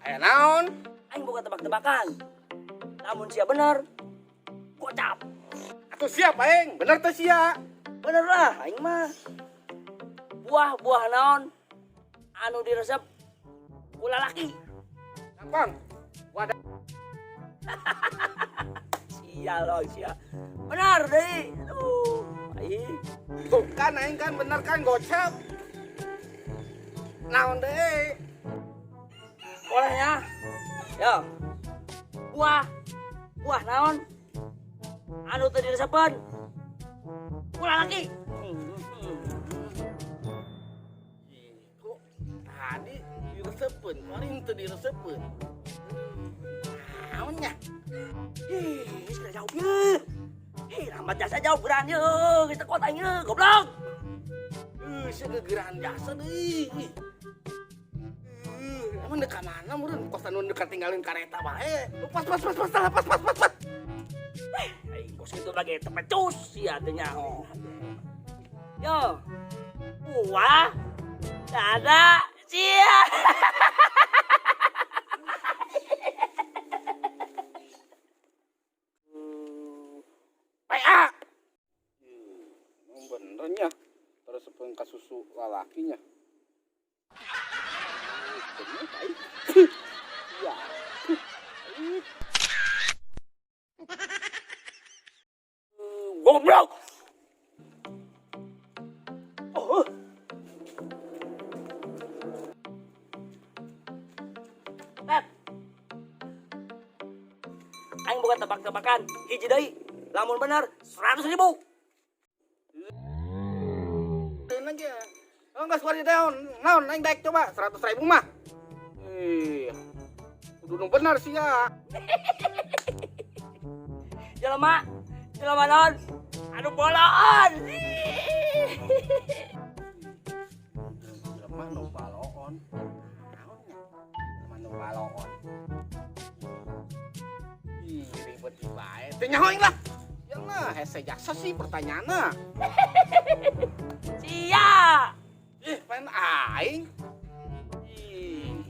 Aya naon? Aing boga tebak-tebakan. Lamun sia bener, gocap. Atuh siap aing, bener teh sia? Bener lah, aing mah. Buah-buah naon anu diresep ku lalaki? Gampang. Wadah. Sial oh sia. Bener deui. Aduh, aing. Tuh kan aing kan bener kan gocap. Naon deui? Boleh ya. Yo. Buah. Buah naon anu teu diresepeun ku lalaki? Ih, kok tadi diresepeun, kemarin teu diresepeun. Naon nya? Ih, geus jawab ye. Ih, lambat jasa jawab geran ye. Geus teu kuat aing ye, goblok. Eh, sia gegerahan jasa deui. Ih. Eh, emang dekat mana meureun? Kos anu dekat tinggalin kareta bae. Pas pas pas pas pas pas pas pas. Eh, aing kos kitu lagi teu pecus sia teu nyaho. Yo. Buah dada sia. PA. Emang bener nya. Teresepeun ka susu lalakinya. Bener aing. Ya. Ih. Goblok. Oh. Tet. Aing boga tebak-tebakan hiji deui. Lamun bener 100 ribu. Ini aja. Oh, enggak suara naon. Naon aing daek coba 100 ribu mah. Ih. Kudu nu bener sih ya. Jelema, jelema naon anu boloon? Jelema nu baloon. Naon nya? Jelema nu baloon. Ih, ribet bae. Teu nyaho aing lah. Ya lah, hese jasa sih pertanyaanna. Sia. Ih, pan aing. Ih.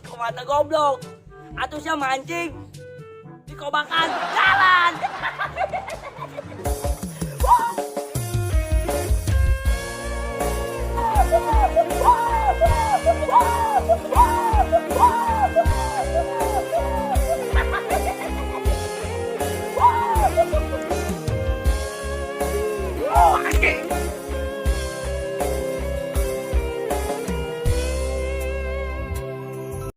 Kumaha goblok? Atuh sia mancing di kobakan jalan. Wah!